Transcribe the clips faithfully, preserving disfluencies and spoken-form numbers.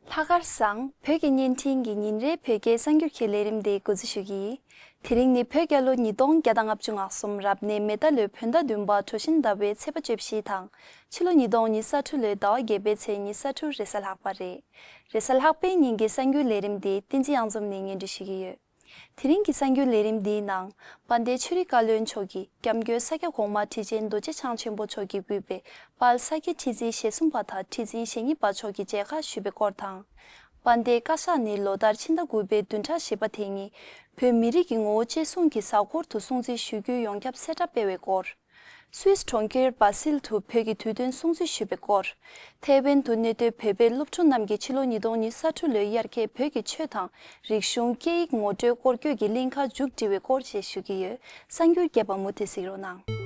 ལྷག་དཀར་བཟང་། བོད་ཀྱི་བརྙན་འཕྲིན་གྱི་ཉིན་རེའི་བོད་སྐད་གསར་འགྱུར་གྱི་ལས་རིམ་དེ་འགོ་འཛུགས་ཞུ་གི་ཡིན། དེ་རིང་ནི་བོད་རྒྱལ་ལོ་ཉིས་སྟོང་བརྒྱ་དང་ལྔ་བཅུ་ང་གསུམ་རབ་གནས་མེ་རྟ་ལོའི་བོད་ཟླ་བདུན་པ་གྲོ་བཞིན་ཟླ་བའི་ཚེས་པ་བཅུ་བཞི་དང་། ཕྱི་ལོ་ཉིས་སྟོང་ཉི་ཤུ་རྩ་དྲུག་ལོའི་ཟླ་བ་བརྒྱད་པའི་ཚེས་ཉི་ཤུ་རྩ་དྲུག་རེས་གཟའ་ལྷག་པ་རེད། རེས་གཟའ་ལྷག་པའི་ཉིན་གྱི་གསར་འགྱུར་ལས་རིམ་དེ་བསྟན་འཛིན་གཡང་འཛོམས་ནས་སྙན་སྒྲོན་ཞུ་གི་ཡོད། དེ་རིང་གི་གསར་འགྱུར་ལས་རིམ་འདིའི་ནང་། དཔལ་ལྡན་ཆོས་རིག་བཀའ་བློན་མཆོག་གིས་སྐྱབས་མགོན་ས་སྐྱ་གོང་མ་ཁྲི་ཆེན་རྡོ་རྗེ་འཆང་ཆེན་པོ་མཆོག་གིས་དབུས་པའི་དཔལ་ས་སྐྱའི་ཁྲི་འཛིན་ཞེ་གསུམ་པ་དང་ཁྲི་འཛིན་ཞེ་གཉིས་པ་མཆོག་གི་མཇལ་ཁ་ཞུས་པའི་སྐོར་དང་། དཔལ་ལྡན་བཀའ་ཤག་ནས་ལོ་ལྟར་ཕྱི་ཟླ་དགུ་པའི་བདུན་ཕྲག་བཞི་པ་དེ་ཉིན། བོད་མི་རིགས་ཀྱི་ངོ་བོ་གཅེས་སྲུང་གི་གཟའ་འཁོར་དུ་སྲུང་བརྩི་ཞུ་རྒྱུའི་ཡོངས་ཁྱབ་གསལ་བསྒྲགས་སྤེལ་བའི་སྐོར། སུད་སི་གྲོང་ཁྱེར་སྦ་སིལ་དུ་བོད་ཀྱི་དུས་སྟོན་སྲུང་བརྩི་ཞུས་པའི་སྐོར། ཐའེ་ཝན་དུ་གནས་སྡོད་བོད་པའི་སློབ་ཕྲུག་རྣམས་ཀྱིས་ཕྱི་ལོ་ཉིས་སྟོང་ཉི་ཤུ་རྩ་དྲུག་ལོའི་དབྱར་ཁའི་བོད་ཀྱི་ཆོས་དང་རིག་གཞུང་སྐད་ཡིག་ངོ་སྤྲོད་སྐོར་སྐྱོད་ཀྱི་གླིང་ཁ་མཇུག་སྒྲིལ་བའི་སྐོར་བཅས་ཞུ་གི་ཡོད། གསར་འགྱུར་རྒྱས་པ་མུ་མཐུད་གཟིགས་རོགས་གནང་།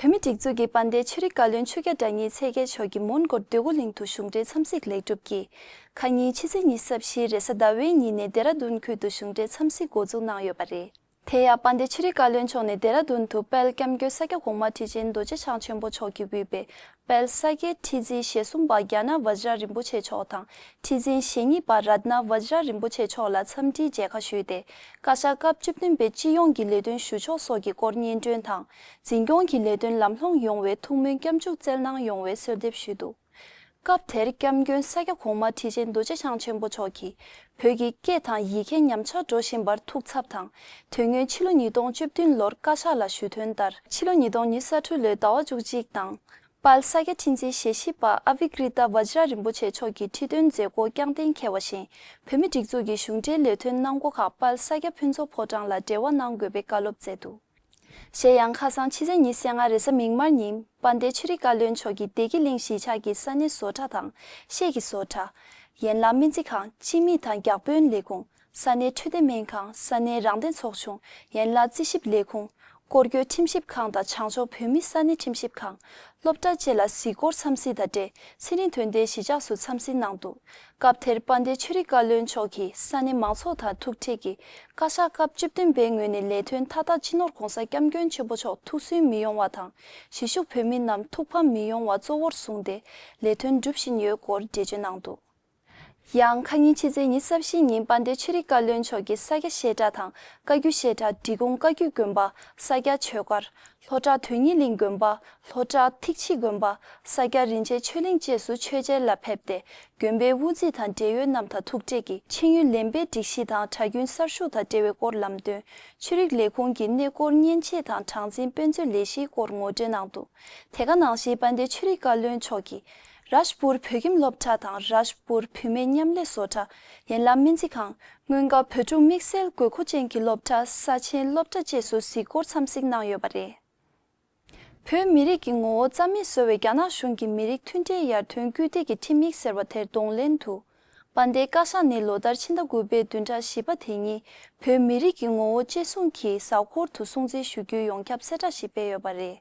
བོད་མིའི་སྒྲིག་འཛུགས་ཀྱི་དཔལ་ལྡན་ཆོས་རིག་བཀའ་བློན་ཆོས་རྒྱལ་དྲ་ཉིལ་ཚེ་རྒྱལ་མཆོག་གིས་མོན་གྷོ་འདོད་རྒུ་གླིང་དུ་གཞུང་འབྲེལ་འཚམས་གཟིགས་ལེགས་གྲུབ་ཀྱིས། ཁ་ཉིན་ཕྱི་ཚེས་ཉི་ཤུ་རྩ་བཞི་རེས་གཟའ་ཟླ་བའི་ཉིན་ནས་ལྡེ་ར་ལྡུན་ཁུལ་དུ་གཞུང་འབྲེལ་འཚམས་གཟིགས་འགོ་འཛུགས་གནང་ཡོད་པ་རེད། དེ་ཡང་དཔལ་ལྡན་ཆོས་རིག་བཀའ་བློན་མཆོག་ནས་ལྡེ་ར་ལྡུན་དུ་དཔལ་སྐྱབས་མགོན་ས་སྐྱ་གོང་མ་ཁྲི་ཆེན་རྡོ་རྗེ་འཆང་ཆེན་པོ་མཆོག་གིས་དབུས་པའི་དཔལ་ས་སྐྱའི་ཁྲི་འཛིན་ཞེ་གསུམ་པ་རྒྱ་ནག་བཛྲ་རིན་པོ་ཆེ་མཆོག་དང་ཁྲི་འཛིན་ཞེ་གཉིས་པ་རཏྣ་བཛྲ་རིན་པོ་ཆེ་མཆོག་ལ་འཚམས་འདྲིའི་མཇལ་ཁ་ཞུས་ཏེ། བཀའ་ཤག་སྐབས་བཅུ་བདུན་པའི་སྤྱི་ཡོངས་ཀྱི་ལས་དོན་ཞུ་ཕྱོགས་སོགས་ཀྱི་སྐོར་སྙན་སྒྲོན་དང་། འཛིན་སྐྱོང་གི་ལས་དོན་ལམ་ལྷོང་ཡོང་བའི་ཐུགས་སྨོན་སྐྱབས་འཇུག་སྩལ་གནང་ཡོང་བའི་གསོལ་འདེབས་ཞུས་འདུག་སྐབས་དེར་སྐྱབས་མགོན་ས་སྐྱ་གོང་མ་ཁྲི་ཆེན་རྡོ་རྗེ་འཆང་ཆེན་པོ་མཆོག་གིས་བོད་ཀྱི་སྐད་དང་ཡི་གེ་ཉམས་ཆག་འགྲོ་བཞིན་པར་ཐུགས་འཚབ་དང་། དོན་དངོས་ཕྱི་ལོ་ཉིས་སྟོང་བཅུ་བདུན་ལོར་བཀའ་ཤག་ལ་ཞུས་དོན་ལྟར་ཕྱི་ལོ་ཉིས་སྟོང་ཉི་ཤུ་རྩ་དྲུག་ལོའི་ཟླ་བ་བཅུ་གཅིག་དང་། དཔལ་ས་སྐྱ་ཁྲི་འཛིན་ཞེ་བཞི་པ་ཨ་བི་ཀྲི་ཏ་བཛྲ་རིན་པོ་ཆེ་མཆོག་གི་ཁྲི་སྟོན་མཛད་སྒོ་བསྐྱངས་གཏན་འཁེལ་བ་བཞིན། བོད་མིའི་སྒྲིག་འཛུགས་ཀྱི་གཞུང་འབྲེལ་ལས་དོན་གནང་སྒོ་ཁག་དཔལ་ས་སྐྱ་ཕུན་ཚོགས་ཕོ་བྲང་ལ་འབྲེལ་བ་གནང་དགོས་པའི་བཀའ་སློབ་སྩལ་འདུག་གཞན་ཡང་ཁ་སང་ཕྱི་ཚེས་ཉི་ཤུ་རྩ་ལྔ་རེས་གཟའ་མིག་དམར་ཉིན་དཔལ་ལྡན་ཆོས་རིག་བཀའ་བློན་མཆོག་གིས་བདེ་སྐྱིད་གླིང་གཞིས་ཆགས་ཀྱི་ས་གནས་བཟོ་གྲྭ་དང་ཤེལ་གྱི་བཟོ་གྲྭ། ཡན་ལག་སྨན་རྩིས་ཁང་། སྤྱི་མི་དང་བརྒྱ་དཔོན་ལས་ཁུངས། ས་གནས་འཕྲོད་བསྟེན་སྨན་ཁང་། ས་གནས་རང་བདེན་ཚོགས་ཆུང་། ཡན་ལག་རྩིས་ཞིབ་ལས་ཁུངས། སྐོར་སྐྱོད་ཁྲིམས་ཞིབ་ཁང་དང་བྱང་ཕྱོགས་བོད་མིའི་ས་གནས་ཁྲིམས་ཞིབ་ཁང་། སློབ་གྲྭ་བཅས་ལ་གཟིགས་སྐོར་འཚམས་གཟིགས་དང་འབྲེལ་ཚན་རིག་དོན་ལྡན་གཞིས་ཆགས་སུ་འཚམས་གཟིགས་གནང་འདུག་སྐབས་དེར་དཔལ་ལྡན་ཆོས་རིག་བཀའ་བློན་མཆོག་གིས་ས་གནས་མང་ཚོགས་དང་ཐུག་འཕྲད་ཀྱིས་བཀའ་ཤག་སྐབས་བཅུ་བདུན་པའི་ངོས་ནས་ལས་དོན་མཐའ་དག་སྤྱི་ནོར་༸གོང་ས་༸སྐྱབས་མགོན་ཆེན་པོ་མཆོག་ཐུགས་སུན་མི་ཡོང་བ་དང་གཞིས་བཞུགས་བོད་མི་རྣམས་ཐུགས་ཕམ་མི་ཡོང་བ་གཙོ་བོར་བཟུང་སྟེ་ལས་དོན་སྒྲུབ་བཞིན་ཡོད་སྐོར་འགྲེལ་བརྗོད་གནང་འདུག་ཡང་ཁ་ཉིན་ཕྱི་ཚེས་ཉི་ཤུ་རྩ་བཞི་ཉིན་དཔལ་ལྡན་ཆོས་རིག་བཀའ་བློན་མཆོག་གིས་ས་སྐྱ་བཤད་གྲྭ་དང་བཀའ་བརྒྱུད་བཤད་གྲྭ། འབྲི་གུང་བཀའ་བརྒྱུད་དགོན་པ། ས་སྐྱ་ཆོས་སྒར། ལྷོ་བྲག་དོན་གཉེར་གླིང་དགོན་པ། ལྷོ་བྲག་ཐིག་ཕྱིད་དགོན་པ། ས་སྐྱ་རིན་ཆེན་ཆོས་གླིང་བཅས་སུ་ཆོས་མཇལ་ལ་ཕེབས་ཏེ། དགོན་པའི་དབུ་འཛིན་དང་འབྲེལ་ཡོད་རྣམས་དང་ཐུག་འཕྲད་ཀྱིས་ཆིངས་ཡིག་ལེན་པའི་སྒྲིག་གཞི་དང་གྲྭ་རྒྱུན་གསར་ཞུགས་དང་འབྲེལ་བའི་སྐོར་ལམ་སྟོན། ཆོས་རིག་ལས་ཁུངས་ཀྱི་གནས་སྐོར་མཉེན་ཆས་དང་གྲངས་འཛིན་དཔེ་མཛོད་ལས་གཞིའི་སྐོར་ངོ་སྤྲོད་གནང་འདུག་དེ་ག་ནང་བཞིན་དཔལ་ལྡན་ཆོས་རིག་བཀའ་བློན་མཆོག་གིས། རཱཇ་པུར་བོད་ཁྱིམ་སློབ་གྲྭ་དང་རཱཇ་པུར་བུད་མེད་མཉམ་ལས་བཟོ་གྲྭ། ཡན་ལག་སྨན་རྩིས་ཁང་། སྔོན་འགོག་བོད་ཕྲུག་དམིགས་བསལ་དགོས་མཁོ་ཅན་གྱི་སློབ་གྲྭ། ས་ཆེན་སློབ་གྲྭ་བཅས་སུ་གཟིགས་སྐོར་འཚམས་གཟིགས་གནང་ཡོད་པ་རེད། བོད་མི་རིགས་ཀྱི་ངོ་བོ་རྩ་མེད་བཟོ་བའི་རྒྱ་ནག་གཞུང་གི་མི་རིགས་མཐུན་སྒྲིལ་ཡར་ཐོན་སྐུལ་འདེད་ཀྱི་ཁྲིམས་ཡིག་ཟེར་བ་དེར་གདོང་ལེན་དུ། དཔལ་ལྡན་བཀའ་ཤག་ནས་ལོ་ལྟར་ཕྱི་ཟླ་དགུ་པའི་བདུན་ཕྲག་བཞི་པ་དེ་ཉིན་བོད་མི་རིགས་ཀྱི་ངོ་བོ་གཅེས་སྲུང་གི་གཟའ་འཁོར་དུ་སྲུང་བརྩི་ཞུ་རྒྱུའི་ཡོངས་ཁྱབ་གསལ་བསྒྲགས་ཤིག་སྤེལ་ཡོད་པ་རེད།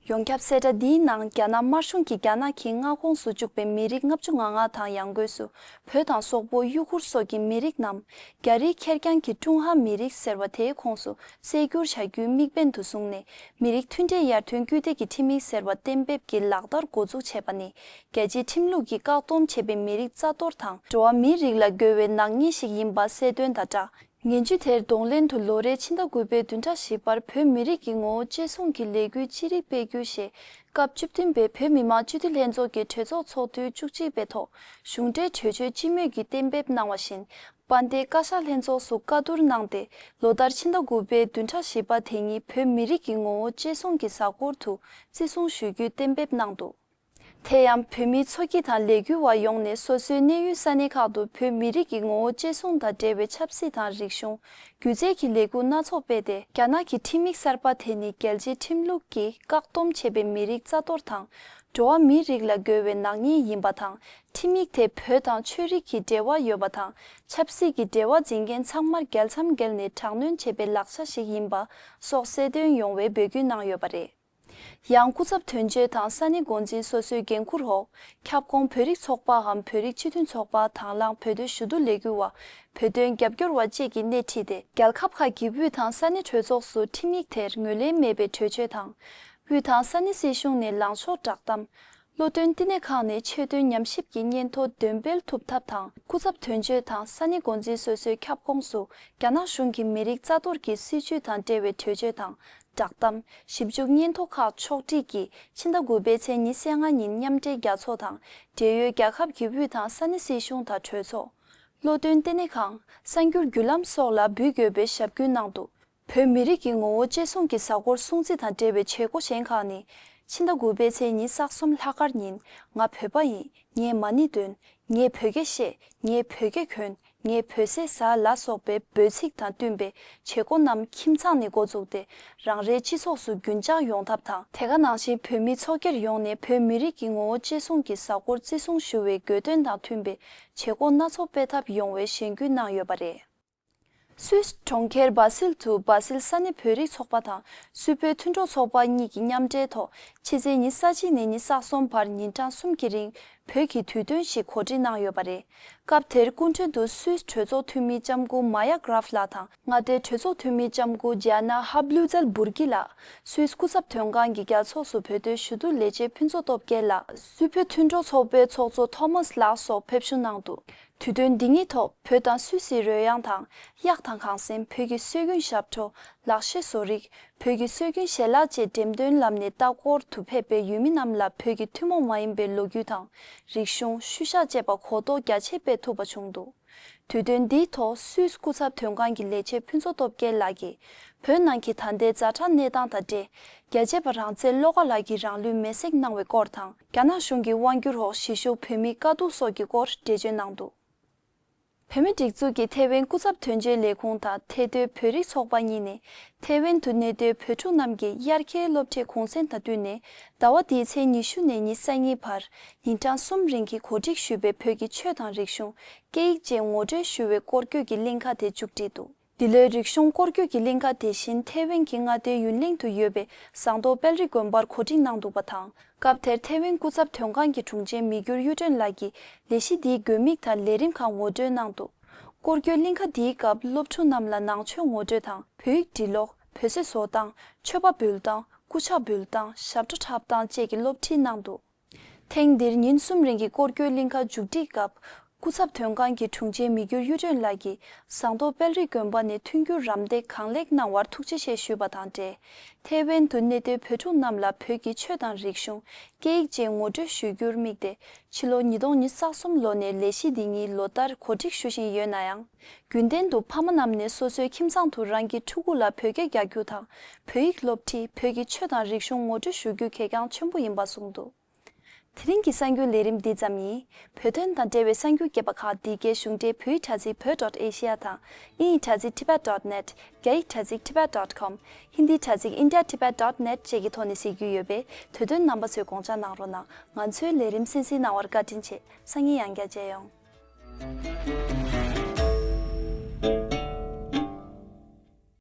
ཡོངས་ཁྱབ་གསལ་བསྒྲགས་འདིའི་ནང་རྒྱ་ནག་དམར་གཞུང་གིས་རྒྱ་ནག་གི་མངའ་ཁོངས་སུ་བཅུག་པའི་མི་རིགས་ལྔ་བཅུ་ང་ལྔ་དང་ཡང་སྒོས་སུ་བོད་དང་སོག་པོ། ཡུ་གུར་སོགས་ཀྱི་མི་རིགས་རྣམས་རྒྱ་རིགས་ཁེར་རྐྱང་གི་ཀྲུང་ཧྭ་མི་རིགས་ཟེར་བ་དེའི་ཁོངས་སུ་གསལ་བསྒྱུར་བྱ་རྒྱུའི་དམིགས་འབེན་དུ་བཟུང་ནས་མི་རིགས་མཐུན་སྒྲིལ་ཡར་ཐོན་སྐུལ་འདེད་ཀྱི་ཁྲིམས་ཡིག་ཟེར་བ་གཏན་འབེབས་ཀྱི་ལག་བསྟར་འགོ་འཛུགས་བྱས་པ་ནི་རྒྱལ་སྤྱིའི་ཁྲིམས་ལུགས་ཀྱིས་བཀག་སྡོམ་བྱས་པའི་མི་རིགས་རྩ་གཏོར་དང་འགྲོ་བ་མིའི་རིགས་ལ་རྒོལ་བའི་ནག་ཉེས་ཤིག་ཡིན་པ་གསལ་སྟོན་དང་སྦྲགས། ངན་ཇུས་དེར་གདོང་ལེན་དུ་ལོ་རེའི་ཕྱི་ཟླ་དགུ་པའི་བདུན་ཕྲག་བཞི་པར་བོད་མི་རིགས་ཀྱི་ངོ་བོ་གཅེས་སྲུང་གི་ལས་འགུལ་ཅི་རིགས་སྤེལ་རྒྱུ་ཞེས་སྐབས་བཅུ་བདུན་པའི་བོད་མི་མང་སྤྱི་འཐུས་ལྷན་ཚོགས་ཀྱི་གྲོས་ཚོགས་ཚོགས་དུས་བཅུ་གཅིག་པའི་ཐོག་གཞུང་འབྲེལ་གྲོས་ཆོད་སྤྱི་མོས་ཀྱིས་གཏན་འབེབས་གནང་བ་བཞིན། དཔལ་ལྡན་བཀའ་ཤག་ལྷན་ཚོགས་སུ་བཀའ་བསྡུར་གནང་སྟེ། ལོ་ལྟར་ཕྱི་ཟླ་དགུ་པའི་བདུན་ཕྲག་བཞི་པ་དེ་ཉིད་བོད་མི་རིགས་ཀྱི་ངོ་བོ་གཅེས་སྲུང་གི་གཟའ་འཁོར་དུ་བརྩི་སྲུང་ཞུ་རྒྱུའི་གཏན་འབེབས་གནང་འདུག་དེ་ཡང་བོད་མིའི་ཚོགས་སྐྱིད་དང་ལས་འགུལ་བ་ཡོངས་ནས་སོ་སོའི་གནས་ཡུལ་ས་གནས་ཁག་ཏུ་བོད་མི་རིགས་ཀྱི་ངོ་བོ་གཅེས་སྲུང་དང་འབྲེལ་བའི་ཆབ་སྲིད་དང་རིག་གཞུང་། སྒྱུ་རྩལ་གྱི་ལས་འགུལ་སྣ་ཚོགས་སྤེལ་ཏེ། རྒྱ་ནག་གི་ཁྲིམས་ཡིག་གསར་པ་དེ་ནི་རྒྱལ་སྤྱིའི་ཁྲིམས་ལུགས་ཀྱིས་བཀག་སྡོམ་བྱས་པའི་མི་རིགས་རྩ་གཏོར་དང་། འགྲོ་བ་མིའི་རིགས་ལ་རྒོལ་བའི་ནག་ཉེས་ཡིན་པ་དང་། ཁྲིམས་ཡིག་དེ་བོད་དང་ཆོས་རིག་གི་འབྲེལ་བ་ཡོད་པ་དང་། ཆབ་སྲིད་ཀྱི་འབྲེལ་བ་འཛིན་མཁན་ཚང་མར་རྒྱལ་མཚམས་བརྒལ་ནས་དྲག་གནོན་བྱེད་པའི་ལག་ཆ་ཞིག་ཡིན་པ་སོགས་གསལ་སྟོན་ཡོང་བའི་འབོད་སྐུལ་གནང་ཡོད་པ་རེད། ཡང་སྐུ་ཚབ་དོན་གཅོད་དང་ས་གནས་འགོ་འཛིན་སོ་སོའི་འགན་འཁུར་འོག་ཁྱབ་ཁོངས་བོད་རིགས་ཚོགས་པའམ་བོད་རིགས་སྤྱི་མཐུན་ཚོགས་པ་དང་བླངས་བོད་དོན་ཞུ་གཏུག་ལས་འགུལ་བ། བོད་དོན་རྒྱབ་སྐྱོར་བ་བཅས་ཀྱིས་སྣེ་ཁྲིད་དེ། རྒྱལ་ཁབ་ཁག་གི་དབུས་དང་ས་གནས་གྲོས་ཚོགས་སུ་ཁྲིམས་ཡིག་དེར་ངོས་ལེན་མེད་པའི་གྲོས་ཆོད་དང་། དབུས་དང་ས་གནས་སྲིད་གཞུང་ནས་ལངས་ཕྱོགས་བསྒྲགས་གཏམ། བློ་འདོན་བསྟི་གནས་ཁང་ནས་ཆེད་དོན་ཉམས་ཞིབ་ཀྱི་སྙན་ཐོ་འདོན་སྤེལ་ཐུབ་ཐབས་དང་། སྐུ་ཚབ་དོན་གཅོད་དང་ས་གནས་འགོ་འཛིན་སོ་སོའི་ཁྱབ་ཁོངས་སུ་རྒྱ་ནག་གཞུང་གི་མི་རིགས་རྩ་གཏོར་གྱི་སྲིད་བྱུས་དང་འབྲེལ་བའི་གྲོས་ཆོད་དང་བསྒྲགས་གཏམ། ཞིབ་འཇུག་སྙན་ཐོ་ཁག་ཕྱོགས་སྒྲིག་གིས་ཕྱི་ཟླ་དགུ་པའི་ཚེས་ཉི་ཤུ་རྩ་ལྔ་ཉིན་མཉམ་འབྲེལ་རྒྱལ་ཚོགས་དང་འབྲེལ་ཡོད་རྒྱལ་ཁབ་ཀྱི་དབུས་དང་ས་གནས་སྲིད་གཞུང་དང་གྲོས་ཚོགས། བློ་འདོན་ལྟེ་གནས་ཁང་། གསར་འགྱུར་བརྒྱུད་ལམ་སོགས་ལ་འབུལ་དགོས་པའི་ཞབས་སྐུལ་གནང་འདུག་བོད་མི་རིགས་ཀྱི་ངོ་བོ་གཅེས་སྲུང་གི་གཟའ་འཁོར་སྲུང་བརྩི་དང་འབྲེལ་བའི་བྱེད་སྒོ་གཞན་ཁག་ནི། ཕྱི་ཟླ་དགུ་པའི་ཚེས་ཉི་ཤུ་རྩ་གསུམ་ལྷག་དཀར་ཉིན། ང་བོད་པ་ཡིན། ངས་མ་ཎི་འདོན། ངས་བོད་སྐད་བཤད། ངས་བོད་སྐད་གྱོན། ངས་བོད་ཟས་ཟ་ལ་སོགས་པའི་འབོད་ཚིག་དང་བསྟུན་པའི་བྱེད་སྒོ་རྣམས་ཁྱིམ་ཚང་ནས་འགོ་བཙུགས་ཏེ། རང་རེའི་སྤྱི་ཚོགས་སུ་རྒྱུན་འཇགས་ཡོང་ཐབས་དང་། དེ་ག་ནང་བཞིན་བོད་མི་ཚོགས་སྒེར་ཡོངས་ནས་བོད་མི་རིགས་ཀྱི་ངོ་བོ་གཅེས་སྲུང་གི་གཟའ་འཁོར་བརྩི་སྲུང་ཞུ་བའི་དགོས་དོན་དང་མཐུན་པའི་བྱེད་སྒོ་སྣ་ཚོགས་སྤེལ་ཐབས་ཡོང་བའི་གཞེན་སྐུལ་གནང་ཡོད་པ་རེད། སུད་སི་གྲོང་ཁྱེར་སྦ་སིལ་དུ་སྦ་སིལ་ས་གནས་བོད་རིགས་ཚོགས་པ་དང་སུད་བོད་མཐུན་གྲོགས་ཚོགས་པ་གཉིས་ཀྱི་མཉམ་འབྲེལ་ཐོག་ཕྱི་ཚེས་ཉི་ཤུ་རྩ་གཅིག་ནས་ཉི་ཤུ་རྩ་གསུམ་བར་ཉིན་གྲངས་གསུམ་གྱི་རིང་བོད་ཀྱི་དུས་སྟོན་ཞིག་གོ་སྒྲིག་གནང་ཡོད་པ་རེད། སྐབས་དེར་སྐུ་མགྲོན་དུ་སུད་སི་གྲོས་ཚོགས་འཐུས་མི་ལྕམ་སྐུ་མ་ཡ་གྷ་རབ་ལགས་དང་མངའ་སྡེའི་གྲོས་ཚོགས་འཐུས་མི་ལྕམ་སྐུ་ཇི་ཡ་ན་ཧ་བླུ་ཛལ་འབུར་ཀི་ལགས། སུད་སི་སྐུ་ཚབ་དོན་ཁང་གི་རྒྱལ་ཚོགས་སུ་བོད་དོན་ཞུ་གཏུག་ལས་བྱེད་ཕུན་ཚོགས་སྟོབས་རྒྱལ་ལགས། སུད་བོད་མཐུན་གྲོགས་ཚོགས་པའི་ཚོགས་གཙོ་ཐོ་མཱས་ལགས་སོགས་ཕེབས་ཞུགས་གནང་འདུག་དུས་སྟོན་འདི་ཉིད་ཐོག་བོད་དང་སུད་སིའི་རོལ་དབྱངས་དང་གཡག་དང་གངས་སེང་། བོད་ཀྱི་སྲོལ་རྒྱུན་ཞབས་བྲོ། ལག་ཤེས་བཟོ་རིག་བོད་ཀྱི་སྲོལ་རྒྱུན་ཞལ་ལག་བཅས་འགྲེམས་སྟོན་ལམ་ནས་ལྟ་སྐོར་དུ་ཕེབས་པའི་ཡུལ་མི་རྣམས་ལ་བོད་ཀྱི་ཐུན་མོང་མ་ཡིན་པའི་ལོ་རྒྱུས་དང་། རིག་གཞུང་། ཤུལ་བཞག་བཅས་པ་གོ་རྟོགས་རྒྱ་ཆེ་སྤེལ་ཐུབ་པ་བྱུང་འདུག་དུས་སྟོན་འདིའི་ཐོག་སུད་སི་སྐུ་ཚབ་དོན་ཁང་གི་ལས་བྱེད་ཕུན་ཚོགས་སྟོབས་རྒྱལ་ལགས་ཀྱིས། བོད་ནང་གི་ད་ལྟའི་ཛ་དྲག་གནས་སྟངས་དང་འབྲེལ། རྒྱལ་གཅེས་པ་རང་བཙན་བློ་དགའ་ལགས་ཀྱིས་རང་ལུས་མེར་སྲེག་གནང་བའི་སྐོར་དང་། རྒྱ་ནག་གཞུང་གི་དབང་བསྒྱུར་འོག་གཞིས་བཞུགས་བོད་མིའི་དཀའ་སྡུག་སོགས་ཀྱི་སྐོར་འགྲེལ་བརྗོད་གནང་འདུག་བོད་མིའི་སྒྲིག་འཛུགས་ཀྱི་ཐེ་ཝན་སྐུ་ཚབ་དོན་གཅོད་ལས་ཁུངས་དང་ཐེ་སྡོད་བོད་རིགས་ཚོགས་པ་གཉིས་ནས། ཐེ་ཝན་དུ་གནས་སྡོད་བོད་ཕྲུག་རྣམས་ཀྱི་དབྱར་ཁའི་སློབ་ཁྲིད་གུང་སེང་དང་བསྟུན་ནས། ཟླ་བ་འདིའི་ཚེས་ཉི་ཤུ་ནས་ཉི་ཤུ་རྩ་གཉིས་བར། ཉིན་གྲངས་གསུམ་རིང་གི་གོ་སྒྲིག་ཞུས་པའི་བོད་ཀྱི་ཆོས་དང་རིག་གཞུང་། སྐད་ཡིག་བཅས་ངོ་སྤྲོད་ཞུ་བའི་སྐོར་སྐྱོད་ཀྱི་གླིང་ག་དེ་མཇུག་སྒྲིལ་འདུག་འདི་ལོའི་རིག་གཞུང་སྐོར་སྐྱོད་ཀྱི་གླིང་ག་དེ་བཞིན་ཐེ་ཝན་གྱི་མངའ་སྡེའི་ཡུན་ལིང་དུ་ཡོད་པའི་ཟངས་མདོག་དཔལ་རི་དགོན་པར་གོ་སྒྲིག་གནང་འདུག་པ་དང་། སྐབས་དེར་ཐེ་ཝན་སྐུ་ཚབ་དོན་ཁང་གི་དྲུང་ཆེ་མི་འགྱུར་གཡུ་སྒྲོན་ལགས་ཀྱིས་ལས་གཞི་འདིའི་དགོས་དམིགས་དང་ལས་རིམ་ཁག་ངོ་སྤྲོད་གནང་འདུག་སྐོར་སྐྱོད་གླིང་ག་འདིའི་སྐབས་སློབ་ཕྲུག་རྣམས་ལ་ནང་ཆོས་ངོ་སྤྲོད་དང་། བོད་ཡིག་འབྲི་ཀློག་བོད་ཟས་བཟོ་སྟངས། མཆོད་པ་འབུལ་སྟངས། སྐུ་ཕྱག་འབུལ་སྟངས། ཞབས་བྲོ་འཁྲབ་སྟངས་བཅས་ཀྱི་སློབ་ཁྲིད་གནང་འདུག་ཐེངས་འདིར་ཉིན་གསུམ་རིང་གི་སྐོར་སྐྱོད་གླིང་ག་མཇུག་སྒྲིལ་སྐབས། སྐུ་ཚབ་དོན་ཁང་གི་དྲུང་ཆེ་མི་འགྱུར་གཡུ་སྒྲོན་ལགས་ཀྱིས་ཟངས་མདོག་དཔལ་རི་དགོན་པ་ནས་མཐུན་འགྱུར་རམ་འདེགས་གང་ལེགས་གནང་བར་ཐུགས་རྗེ་ཆེ་ཞུས་པ་དང་འབྲེལ། ཐེ་ཝན་དུ་གནས་སྡོད་བོད་ཕྲུག་རྣམས་ལ་བོད་ཀྱི་ཆོས་དང་རིག་གཞུང་། སྐད་ཡིག་བཅས་ངོ་སྤྲོད་ཞུ་རྒྱུར་དམིགས་ཏེ། ཕྱི་ལོ་ཉིས་སྟོང་ཉི་ཤུ་རྩ་གསུམ་ལོ་ནས་ལས་གཞི་འདི་ཉིད་ལོ་ལྟར་གོ་སྒྲིག་ཞུ་བཞིན་ཡོད་ན་ཡང་། རྒྱུན་ལྡན་དུ་ཕ་མ་རྣམས་ནས་སོ་སོའི་ཁྱིམ་ཚང་དུ་རང་གི་ཕྲུ་གུ་ལ་བོད་སྐད་རྒྱག་རྒྱུ་དང་། བོད་ཡིག་སློབ་ཁྲིད། བོད་ཀྱི་ཆོས་དང་རིག་གཞུང་ངོ་སྤྲོད་ཞུ་རྒྱུ་གལ་འགངས་ཆེན་པོ་ཡིན་པ་གསུངས་འདུག་དེ་རིང་གི་གསར་འགྱུར་ལས་རིམ་འདི་ཙམ་ཡིན། བོད་དོན་དང་འབྲེལ་བའི་གསར་འགྱུར་རྒྱས་པ་ཁག་འདི་གའི་གཞུང་འབྲེལ་བོད་ཡིག་དྲ་ཚིགས་བོད་ཌོཊ་ཨེ་ཤི་ཡ་དང་། དབྱིན་ཡིག་དྲ་ཚིགས་ཊི་བེཊ་ཌོཊ་ནེཊ། རྒྱ་ཡིག་དྲ་ཚིགས་ཊི་བེཊ་ཌོཊ་ཀོམ། ཧིན་དིའི་དྲ་ཚིགས་ཨིན་ཌི་ཡ་ཊི་བེཊ་ཌོཊ་ནེཊ་བཅས་ཀྱི་ཐོག་ནས་གཟིགས་རྒྱུ་ཡོད་པས། དུས་སྟོན་རྣམ་པ་ཚོས་དགོངས་འཇགས་གནང་རོགས་གནང་། ང་ཚོའི་ལས་རིམ་གསན་གཟིགས་གནང་བར་བཀའ་དྲིན་ཆེ། སང་ཉིན་ཡང་བསྐྱར་མཇལ་ཡོང་།